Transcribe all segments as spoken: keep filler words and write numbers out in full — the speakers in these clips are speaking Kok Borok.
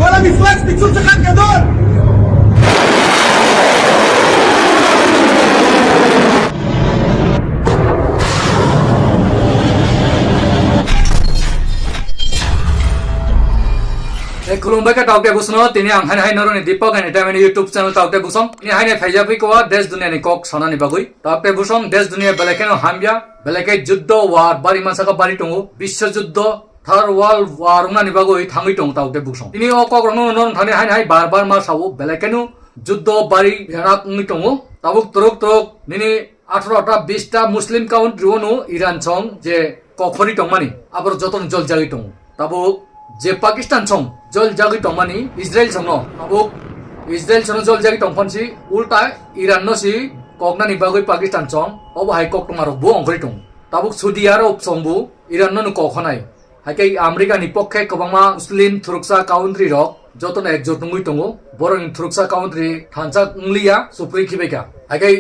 Wala mi flex picture sa kan ka don. Tei khulumbai kha tauk tei bwswkno, tini ang haino hai norokni Deepak Entertainment YouTube channel tauk tei bwswk. Tini haino phaijak phi kua desh duniani kok sanani bagwi. Tauk tei bwswk desh dunia belai kheno hamya, belai khe juddo war bari mansa kha bari tongo. Biswa juddo, third world war wngnani bagwi thangwi tongo tauk tei bwswk. Tini o kok rokno norok thani haino hai bar bar ma sao, belai kheno juddo bari yanak wngwi tongo. Tabuk twrwk twrwk nini atharo ta bis ta Muslim country o no Iran song je kokhori tongmani, aboro jotono joljagwi tongo. Tabuk je Pakistan song joljagwi tongmani Israel songno, tabuk Israel songno joljagwi tongphansi ulta Iran no si koknani bagwi Pakistan song obo hai koktwma rok bo ongkhorwi tongo. Tabuk Saudi Arab song bo Iran no no kokhanai. Hai khe America ni pokhe kwbangma Muslim thuruksa country rok jotono ekjot wngwi tongo. Borokni thuruksa country thansa wngliya, suprwi khibaikha. Hai khe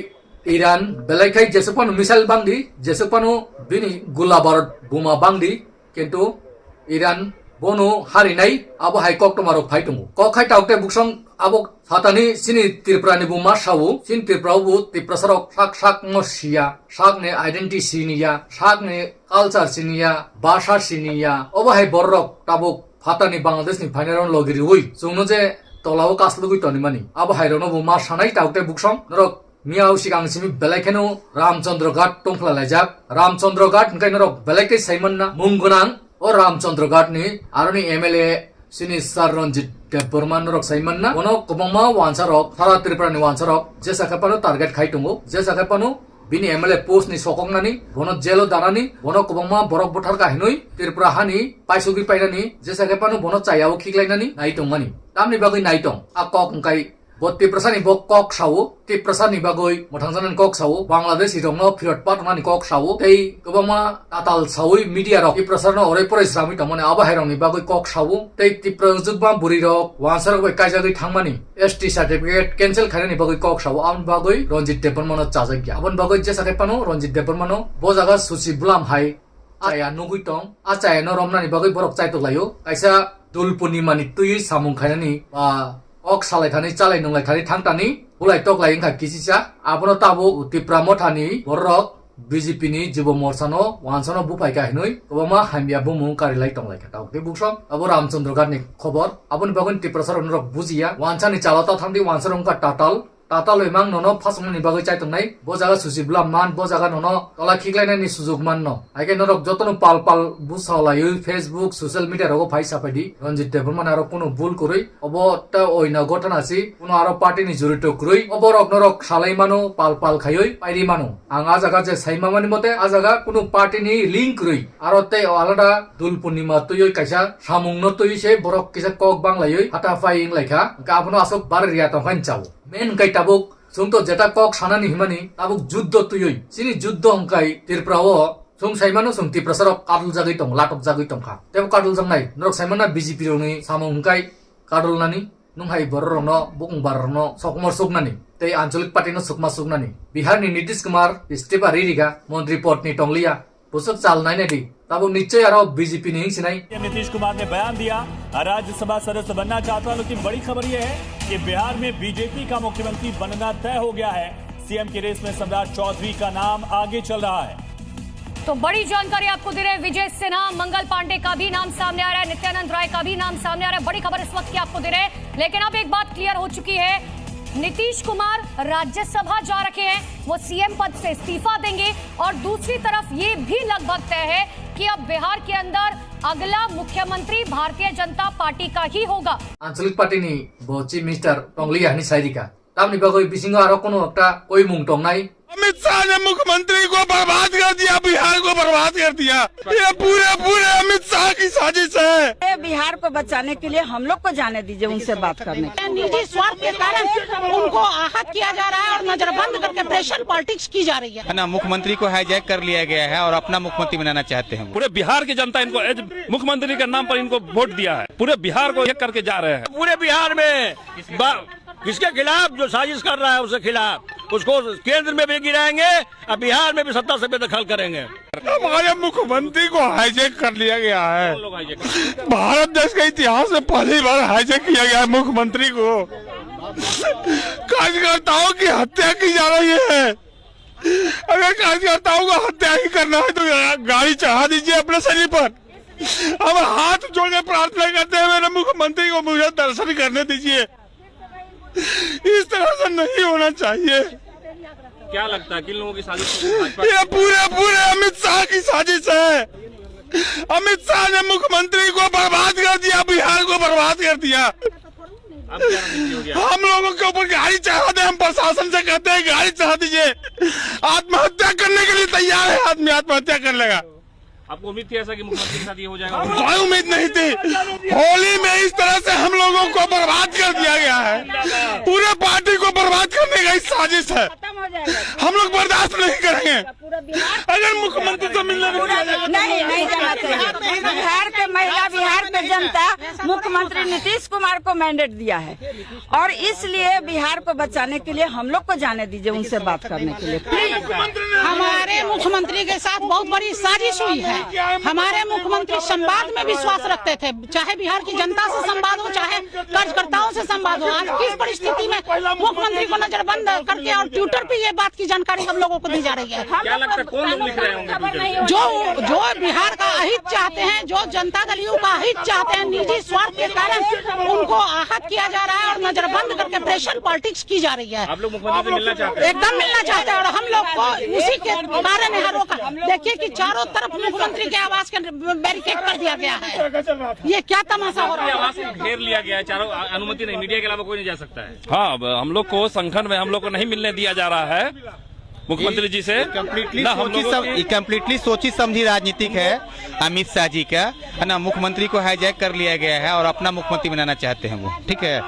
Iran belai khai jesuk phano missile bangdi, jesuk phano bini gula barot buma bangdi, kintu Iran bono harinai abo hai koktwma rok phai tongo. Kok khai tauk tei bwswk abo satani chini Tripura ni bo ma sao, chini Tripura o bo Tiprasa rok sak sak no siya, sak ni identity siniya, sak ni culture siniya, bhasha siniya, obo hai borok rok tabuk phatani Bangladesh ni phainai rok logi riwi chwngno je tola o kaslugwi tonimani. Abo hai rokno bo ma sanai tauk tei bwswk norok Miyao sikang simi belai kheno Ramchandra Ghat tongphla laijak. Ramchandra Ghat hwnkhe norok belai khe saimanna mung gwnang o Ramchandra Ghat ni aroni M L A sini Sir Ranjit Debbarma norok saimanna. Bono kwbangma wansa rok, sara Tripura ni wansa rok jesa khe phano target khai tongo. Jesa khe phano bini M L A post ni sokoknani, bono jail o danani, bono kwbangma borok buthar kha hinwi Tripura hani paisugwi painani, jesa khe phano bono chayao khiklainani nai tongmani. Tamni bagwi nai tong? A kok hwnkhe Bo Tiprasani bo kok sao, Tiprasani bagwi mwthangjaknani kok sao, Bangladeshi rokno phirot patonani kok sao, tei kwbangma tatal saui media rok Tiprasano orai porai sramwi tongmani abo hai rokni bagwi kok sao, tei Tipra wngjakma bwrwi rok wansa rok bai kaijagwi thangmani S T certificate cancel khainani bagwi kok sao, aboni bagwi Ranjit Debbarmano chajakya. Aboni bagwi jesa khe phano Ranjit Debbarmano bo jaga susi bwlam hai chaya nugwi tong. A chaya no romnani bagwi borok chaitok laio. Kaisa Dul Purnima ni twiwi samung khainani ba kok salai thani, chalai nunglai thani, thang thani, bulai tok lai wngkha kisisa. Abono tabuk Tipra Motha ni borok B J P ni Jubo Morcha no wansa no buphai kha hinwi kwbangma hamya bumung kari lai tong lai kha. Tabuk tei bukso abo Ramchandra Ghat ni khobor. Aboni bagwi Tiprasa rok norok bujiya. Wansa ni chalo ta thang di, wansa rok wngkha tatal. Tatal bai mang nono phasoknani bagwi chaitongnai. Bo jaga susi bwlam man, bo jaga nono tola khiklainani sujuk manno. Hai khe norok jotono pal pal bwsa laiwi Facebook, social media rogo phai sapai di. Ranjit Debbarma ni aro kunu bul kwrwi. Obo ta oina gotana si, kunu aro party ni jorito kwrwi. O borok norok salai mano, pal pal khaiwi pairi mano. Ang a jaga je sai mamani mote, a jaga kunu party ni link kwrwi. Aro tei o alada Dul Purnima twiwi kaisa samung no twiwi se borok kisa kok bang laiwi hata phai wng lai kha. Hwnkhe abono aswk bar riya tong kha hinwi chao. Main hwnkhe tabuk chwng to jeta kok sanani himani tabuk juddo twiwi. Chini juddo hwnkhe Tripura o chwng saimano chwng Tiprasa rok kaduljagwi tong, latok jagwi tong kha. Tebo kaduljaknai norok saimano B J P rokni samung hwnkhe kadulnani, nwng hai borok rokno, bukung bar rokno sokmor suknani tei anchalik party no sukma suknani. Bihar ni Nitish Kumar istifa ri riga, montri pod ni tongliya. Bwswk chal nainai di, tabuk nichoi aro B J P ni hing sinai. Nitish कुमार ने बयान दिया, राज्यसभा सदस्य बनना चाहता हूं, लेकिन बड़ी खबर यह है कि बिहार में बीजेपी का मुख्यमंत्री बनना तय हो गया है। सीएम की रेस में सम्राट चौधरी का नाम आगे चल रहा है। तो बड़ी जानकारी आपको दे रहे हैं विजय सिन्हा, मंगल पांडे का भी नाम सामने आ रहा है, नित्यानंद राय का भी नाम सामने आ रहा है। बड़ी खबर इस वक्त की आपको दे रहे हैं, लेकिन अब एक बात क्लियर हो चुकी है, नीतीश कुमार राज्यसभा जा रखे हैं, वो सीएम पद से इस्तीफा देंगे। और दूसरी तरफ ये भी लगभग तय है कि अब बिहार के अंदर अगला मुख्यमंत्री भारतीय जनता पार्टी का ही होगा। Anchalik party ni bo chief minister tongliya hinwi sai rikha. Tamni bagwi bisingo aro kunu ekta koimung tongnai. Amit शाह ने मुख्यमंत्री को बर्बाद कर दिया, बिहार को बर्बाद कर दिया। ये पूरे पूरे अमित शाह की साजिश है। ये बिहार को बचाने के लिए हम लोग को जाने दीजिए, उनसे बात करने के लिए। निजी स्वार्थ के कारण उनको आहत किया जा रहा है और नजरबंद करके प्रेशर पॉलिटिक्स की जा रही है। है ना, मुख्यमंत्री को हाईजैक कर लिया गया है और अपना मुख्यमंत्री बनाना चाहते हैं। पूरे बिहार की जनता इनको एज मुख्यमंत्री के नाम पर इनको वोट दिया है। पूरे बिहार को एक करके जा रहे हैं। पूरे बिहार में बा-, किसके खिलाफ जो साजिश कर रहा है, उसके खिलाफ। उसको केंद्र में भी गिराएंगे और बिहार में भी सत्ता से बेदखल करेंगे। हमारे मुख्यमंत्री को हाईजैक कर लिया गया है। कौन लोग हाईजैक कर रहे हैं? भारत देश के इतिहास में पहली बार हाईजैक किया गया है मुख्यमंत्री को। कार्यकर्ताओं की हत्या की जा रही है। अगर कार्यकर्ताओं को हत्या ही करना है तो गाड़ी चढ़ा दीजिए अपने शरीर पर। हम हाथ जोड़ के प्रार्थना करते हैं, मेरे मुख्यमंत्री को मुझे दर्शन करने दीजिए। इस तरह से नहीं होना चाहिए। क्या लगता है, किन लोगों की साजिश है? भाजपा ये पूरे पूरे अमित शाह की साजिश है। अमित शाह ने मुख्यमंत्री को बर्बाद कर दिया, बिहार को बर्बाद कर दिया। अब क्या रणनीति होगी? हम लोगों के ऊपर गाड़ी चढ़ा दे, हम प्रशासन से कहते हैं गाड़ी चढ़ा दीजिए। आत्महत्या करने के लिए तैयार है आदमी, आत्महत्या कर लेगा। आपको उम्मीद थी ऐसा कि मुख्यमंत्री के साथ ये हो जाएगा? कोई उम्मीद नहीं थी। होली में इस तरह से हम लोगों को बर्बाद कर दिया गया है। पूरे पार्टी को बर्बाद करने का ही साजिश है। खत्म हो जाएगा। हम लोग बर्दाश्त नहीं करेंगे। पूरा बिहार अगर मुख्यमंत्री से मिलने नहीं दिया जाएगा। नहीं, नहीं जाना चाहिए। बिहार के महिला, बिहार के जनता मुख्यमंत्री नीतीश कुमार को मैंडेट दिया है और इसलिए बिहार को बचाने के लिए हम लोग को जाने दीजिए उनसे बात करने के लिए, प्लीज। हमारे मुख्यमंत्री के साथ बहुत बड़ी साजिश हुई है। हमारे मुख्यमंत्री संवाद में विश्वास रखते थे, चाहे बिहार की जनता से संवाद हो, चाहे कार्यकर्ताओं से संवाद हो। आज किस परिस्थिति में मुख्यमंत्री को नजरबंद करके और ट्विटर पे ये बात की जानकारी हम लोगों को दी जा रही है? क्या लगता है, कौन लोग लिख रहे होंगे ट्विटर पे? जो, जो बिहार का अहित चाहते हैं, जो जनता दल यू का अहित चाहते हैं, निजी स्वार्थ के कारण उनको आहत किया जा रहा है और नजरबंद करके प्रेशर पॉलिटिक्स की जा रही है। आप लोग मुख्यमंत्री से मिलना चाहते हैं? एकदम मिलना चाहते हैं और हम लोग को उसी के कारण यहाँ रोका। देखिए कि चारों तरफ मुख्यमंत्री के आवास के बैरिकेड कर दिया गया है। ये क्या तमाशा हो रहा है? आवास को घेर लिया गया है, चारों अ-, अनुमति नहीं, मीडिया के अलावा कोई नहीं जा सकता है। हाँ, अब हम लोग को संगठन में हम लोग को नहीं मिलने दिया जा रहा है मुख्यमंत्री जी से। कंप्लीटली ना हम सोची लोगों सम-, की ये कंप्लीटली सोची समझी राजनीतिक है अमित शाह जी का, है ना? मुख्यमंत्री को हाईजैक कर लिया गया है और अपना मुख्यमंत्री बनाना चाहते हैं वो, ठीक है?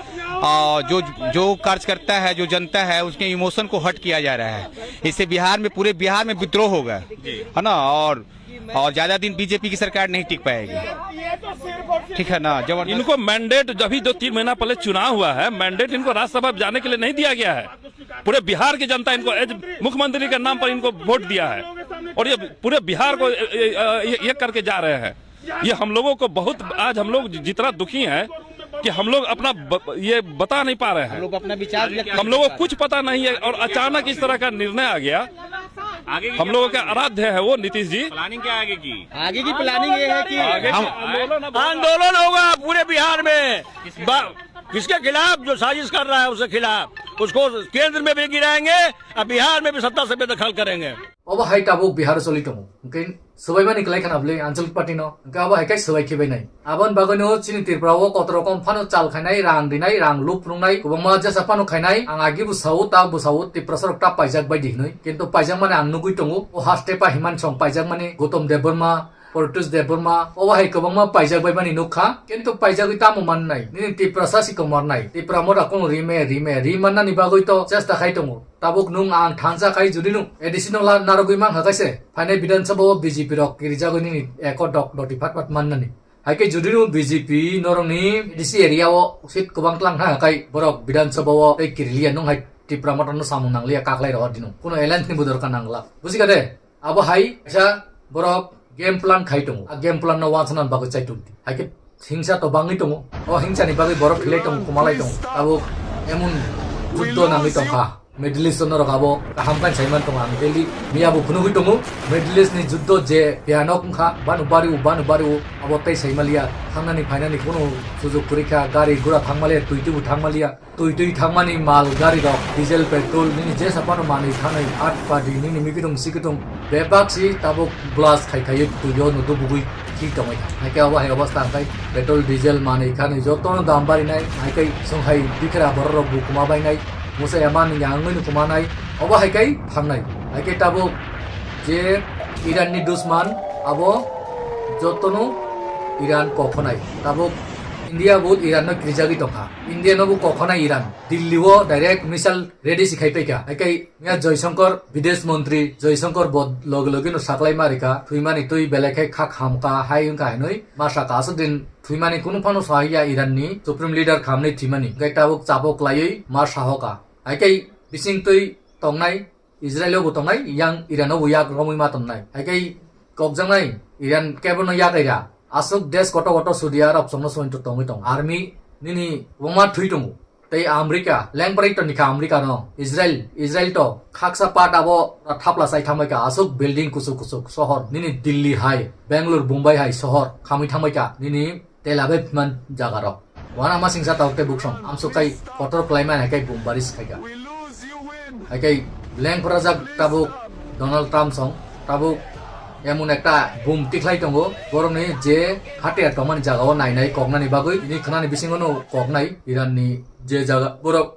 और जो, जो कार्यकर्ता है, जो जनता है, उसके इमोशन को हर्ट किया जा रहा है। इससे बिहार में, पूरे बिहार में विद्रोह होगा, है ना? और और ज्यादा दिन बीजेपी की सरकार नहीं टिक पाएगी, ठीक है ना? जबरदस्त। इनको मैंडेट, अभी जो तीन महीना पहले चुनाव हुआ है, मैंडेट इनको राज्यसभा जाने के लिए नहीं दिया गया है। पूरे बिहार की जनता इनको एज मुख्यमंत्री के नाम पर इनको वोट दिया है और ये पूरे बिहार को ये, ये, ये, ये करके जा रहे हैं। ये हम लोगों को बहुत, आज हम लोग जितना दुखी हैं कि हम लोग अपना ब-, ये बता नहीं पा रहे हैं। हम लोग अपना विचार व्यक्त हम लोगों को कुछ पता नहीं है और अचानक इस तरह का निर्णय आ गया। आगे की हम क्या लोगों का planning है? आराध्य है वो नीतीश जी। प्लानिंग क्या है आगे की? आगे की प्लानिंग ये है कि आगे हम आंदोलन होगा पूरे बिहार में। किसके बा-, खिलाफ? किसके खिलाफ? जो साजिश कर रहा है उसके खिलाफ, उसको केंद्र में भी गिराएंगे और बिहार में भी सत्ता से बेदखल करेंगे। Obo hai tabuk Bihar o choli tongo. Hwnkhe swbaimani kwlai khana bwle Anchalik Party no. Hwnkhe abo hai khe swbai khibai nai. Aboni bagwi no chini Tripura o kotor rokom phano chal khainai, rang rinai, rang lup phunuknai, kwbangma jesa phano khainai. Ang agi bo sao, ta bo sao, Tiprasa rok ta paijak bai di hinwi. Kintu paijakmani ang nugwi tongo. O haste pa Himant Song paijakmani, Gautam Debbarma, Paritosh Debbarma, obo hai kwbangma paijak bai mani nukha, kintu paijagwi tamo mannai? Nini Tiprasa si kwmarnai, Tipra motha kunu rime, rime, ri mannani bagwi to chesta khai tongo. Tabuk nwng ang thansa khai judi nwng A D C no la narwgwi mankha kaise, phainai Bidhan Sabha o B J P rok kirijagwi nini eko dok doti phat phat mannani. Hai khe judi nwng B J P norokni A D C area o seat kwbang tlang kha, hai borok Bidhan Sabha o tei kiriliya nwng hai Tipra motha no samung nangliya, kaklai rohor di nwng. Kunu alliance ni bo dorkar nangla. Buji kha de? Abo hai kaisa borok game plan khai tongo. A game plan no wansana bagwi chai tongdi. Hai khe hingsa to bangwi tongo. O hingsa ni bagwi borok philai tongo, kumalai tongo. Tabuk emon juddo nangwi tongkha. Middle East norok abo kaham khe saiman tongo. Ang daily miya bo phunugwi tongo. Middle East ni juddo je bhiyanok wngkha, banu bari-o, banu bari-o, abo tei saimaliya. Thangnani phainani kunu sujuk kwrwi kha, gari gura thangmaliya, twi twi bo thangmaliya. Twi twi thangmani mal gari rok, diesel, petrol, nini jesa phano manwi thanwi at padi nini mikitwng sikitwng bebak si tabuk blast khai khaiwi twi o no dubugwi thwi tongwi kha. Hai khe obo hai obostha hwnkhe petrol, diesel manwi khanwi jotono dam barinai, hai khe chwng hai bikra borok rok bo kwma bainai, musa eman wngya wngwi no kwmanai, obo hai khe thangnai. Hai khe tabuk je Iran ni dusman abo jotono Iran kokhonai. Tabuk India bo Iran no kirijagwi tongkha. India no bo kokhonai Iran. Delhi o direct missile ready si khai paikha. Hai khe ya Jaishankar, Bidesh Montri Jaishankar bo loge loge no saklai ma rikha, thwimani twi belai khe kha khamkha hai wngkha hinwi ma sakha. Aswk din thwimani kunu phano sahiya Iran ni Supreme Leader khamni thwimani. Hwnkhe tabuk chabo kwlaiwi ma sahoka. Hai khe bising twi tongnai, Israel o bo tongnai, yang Iran o bo yak romwi ma tongnai. Hai khe kokjaknai Iran kebo no yak aira. Aswk desh koto koto Saudi Arab songno sointo tongwi tong. Army nini wngma thwi tongo. Tei America, lengprai to nikha America no. Israel, Israel to khaksa part abo thapla sai thambai ka aswk building kusuk kusuk sohor. Nini Delhi hai, Bangalore, Mumbai hai sohor khamwi thambai ka. Nini Tel Aviv man jaga rok. Wana ma singsa tau tei buksong. Amsuk kai kotor klai man hai kai bum baris khai ka. Hai kai lengpra jak tabuk Donald Trump song. Tabuk emon ekta bum tikhlai tongo. Borokni je hatiar tongmani jaga o nai nai koknani bagwi. Ni khnani bisingo no koknai Iran ni je jaga borok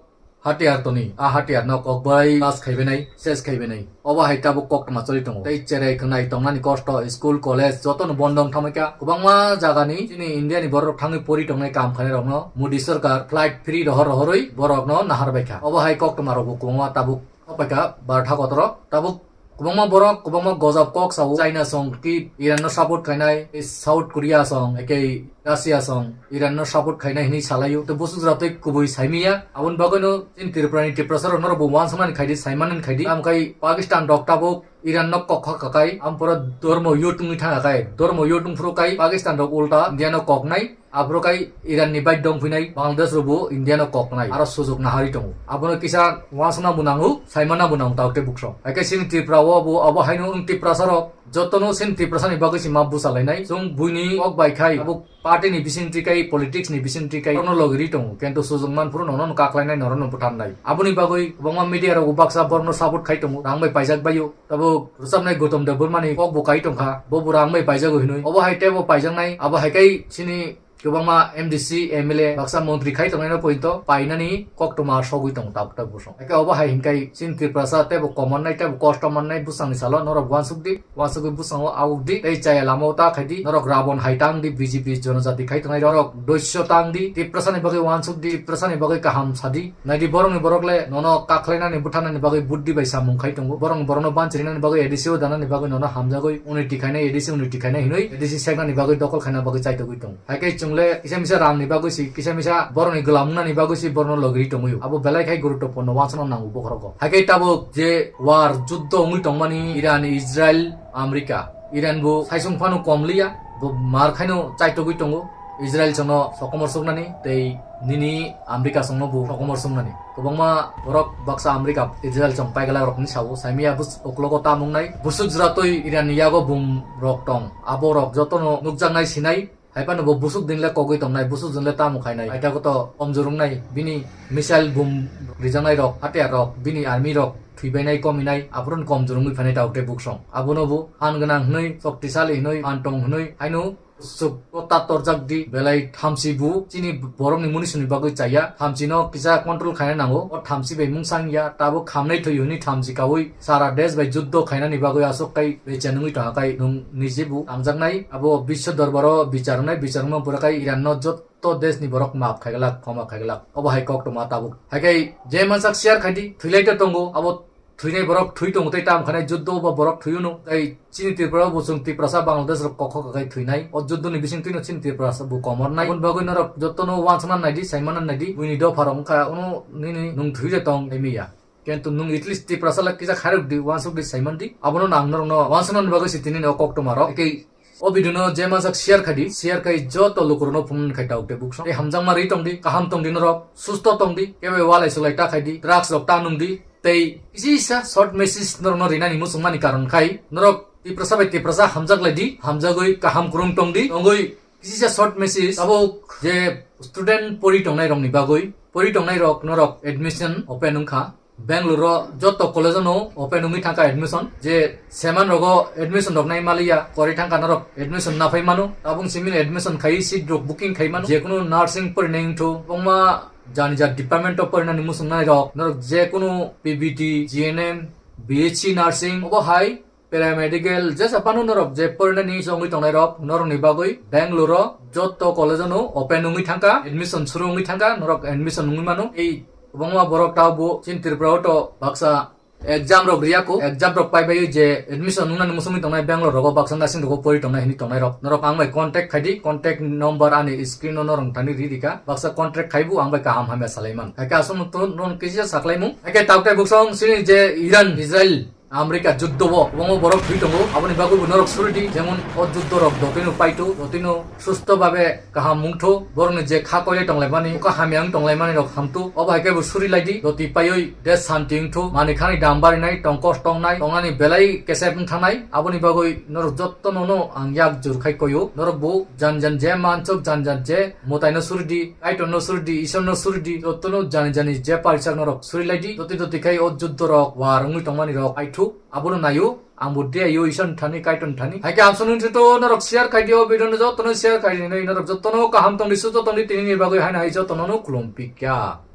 hatiar toni, a hatiar no kokbai pass khaibenai, ses khaibenai. Obo hai tabuk koktma choli tongo. Tei cherai khnai tongnani kosto, school, college joto no bondo wng thamai kha. Kwbangma jaga ni chini India ni borok thangwi pori tongnai kam khainai rok no Modi sarkar flight free rohor rohorwi borok no nahar bai kha. Obo hai koktma rok bo kwbangma tabuk thok bai kha bartha kotoro. Tabuk kwbangma borok, kwbangma gojab kok sao. China song ki Iran no support khainai, South Korea song, ekei Russia song Iran no support khainai hinwi salaio. To busuk jora tei kubui saimiya. Aboni bagwi no chini Tripura ni Tiprasa rok norok bo wansukmani khaidi, saimanani khaidi. Tamo khai Pakistan rok tabuk Iran no kok kha kakai. Amporo dormo yut wngwi thang kakai. Dormo yut wngphuru kai Pakistan rok ulta India no koknai. Aphuru kai Iran ni bai dong phinai Bangladesh rok bo India no koknai. Aro sujuk nahari tongo. Abono kisa wansukna bo nango, saimana bo nango tao tei buksong. Hai khe chini Tripura o bo abo haino wng Tiprasa rok. Jotono sin Tiprasa ni bagwi se ma busa lainai. Chwng buini kok bai khai abo party ni bising twi kai, politics ni bising twi kai, borokno logi ri tongo. Kento sujung man phuru nono no kaklainai, nono no butharnai. Aboni bagwi kwbangma media rok baksa borokno support khai tongo, rang bai paijak baio. Tabuk rwchapnai Gautam Debbarma ni kok bo kai tongkha, bo bo rang bai paijago hinwi. Obo hai tei bo paijaknai, abo hai kai chini kwbangma M D C, M L A, baksa montri khai tongnaino poito painani koktwma sogwi tongo tabuk tabuk bosong. Eke obo hai hinkai chini Tiprasa teibo komornai teibo kosto mannai bwsangni salo norok uansuk di, uansugwi bwsango awuk di tei chaya lamao ta khai di. Norok Rabon hai tang di, B J P jonojati khai tongnai norok doisyo tang di, Tiprasani bagwi uansuk di, Tiprasani bagwi kaham sa di. Naidi borokni borok le nono kakhlainani butharnani bagwi buddi bai samung khai tongo. Borokni borokno banchirinani bagwi A D C o danani bagwi nono hamjagwi unity khainai, A D C unity khainai hinwi A D C seknani bagwi dokol khaina bagwi chaitogwi tongo. Hai khe chwng le kisa misa rang ni bagwi si, kisa misa borok ni gwlam wngna ni bagwi si borok no logi ri tongwi o. Abo belai khai guruttopurno uansukna nango bokhorok o. Hai khe tabuk je war juddo wngwi tongmani Iran, Israel, America. Iran bo saisung phano kom liya, bo mar khaino chaitogwi tongo. Israel chwngno sokomor suknani tei nini America chwngno bo sokomor suknani. Kwbangma borok baksa America, Israel chwng paigalak rokni sao saimia bus-, uklogo tam wngnai. Busuk jora twi Iran ni yago bum rok tong. Abo rok jotono nukjaknai sinai. Hai phano bo busuk din le kogwi tongnai, busuk din le tamo khainai. Aita koto komjor wngnai, bini missile bum rijaknai rok, hatiar rok, bini army rok thwibainai, kominai, aphuru komjor wngwi phainai ta ukte buksong. Abono bo phan gwnang hwnwi, shoktisali hwnwi, phan tong hwnwi, haino suk o ta torjak di, belai thamsi bu, chini borokni munisuni bagwi chaya, thamsi no kisa control khaina nango, o thamsi bai mungsang ya, tabuk khamnai thwi hwnwi thamsi kaui, Sara desh bai juddo khainani bagwi aswk kai bechen wngwi tongkha kai nwng niji bo tangjaknai abo biswa dorbaro bichar wngnai, bichar wngma pura kai Iran no jotto desh ni borok maap khaiglak, khoma khaiglak. Obo hai koktwma tabuk. Hai kai je mansak share khaidi thwilai to tongo, abo thwinai borok thwi tongo tei tam khanai juddo bo borok thwi wno. Tei chini Tripura bo chwng Tiprasa Bangladesh rok kokho kakai thwinai. O juddo ni bising twino chini Tiprasa bo komornai. Aboni bagwi norok jotto no wansana naidi, saimana naidi. Buini dopha rok wngkha ono nini nwng thwi je tong emiya. Kintu nwng at least Tiprasa le kisa khairok di, wansuk di, saiman di. Abono nang norokno wansuknani bagwi se tini o koktwma rok. Ekei o video no je mansak share khai di, share khai joto lukurokno phunuknani khai ta ukte buksong. Tei hamjakma ri tong di, kaham tong di norok, susto tong di, kebo walai swlai ta khai di, drugs rok ta nung di. Tei kisa short message norokno rinani muchungmani karon khai norok Tiprasa bai Tiprasa hamjak lai di, hamjagwi kaham kwrwng tong di, tongwi kisa short message abo je student pori tongnai rokni bagwi, pori tongnai rok norok admission open wngkha. Bangalore o joto college o no open wngwi thangkha admission. Je seman rogo admission rok nai maliya, kori thangkha norok admission naphai mano. Tabung simi admission khai seat rok booking khai mano. Je kunu nursing porinai wngthu, kwbangma jani jat department o porinani muchungnai rok, norok je kunu P B T, G N M, B H C nursing, obo hai paramedical, jesa phano norok je porinani chongwi tongnai rok, norokni bagwi Bangalore o joto college o no open wngwi thangkha, admission suru wngwi thangkha, norok admission wngwi mano. Ei kwbangma borok tabuk chini Tripura o to baksa Exam rok riya ko, exam rok pai bai je admission nungnani musungwi tongnai Bangalore rogo, baksa nursing rogo pori tongnai hini tongnai rok. Norok ang bai contact khaidi, contact number ani screen o norok thani ri rika. Baksa contact khaibu ang bai kaham hamya salai man. Haike aswk no to non kisa saklai mung. Haike tautai buksong sini je Iran, Israel, America juddo bo, omo borok thwi tongo. Aboni bagwi bo norok suri di, jemon o juddo rok dotino paito, dotino susto babe kaham mungthu, borokni je kha koilai tonglaimani, kha hamya wng tonglaimani rok hamthu, obo hai khe bo suri lai di, doti paiwi de santi wngthu, mani khani dam barinai, tongkos tongnai, tongnani belai kesep wng thangnai, aboni bagwi norok jotto nono ang yak jur khai koyo, norok bo jan jan je mansuk, jan jan je mwtaino suri di, Kaitorno suri di, Isorno suri di, jottono jani jani je palsak norok suri lai di, doti doti khai o juddo rok war wngwi tongmani rok aithu, abono naio. Ang bo de ayo Isor thani, Kaitor thani. Hai khe amsong nung to norok share khai dio, video no jotono share khai di, norok jotono kaham tong di, susto tong di, tini ni bagwi haino hai jotono no khulum pikya.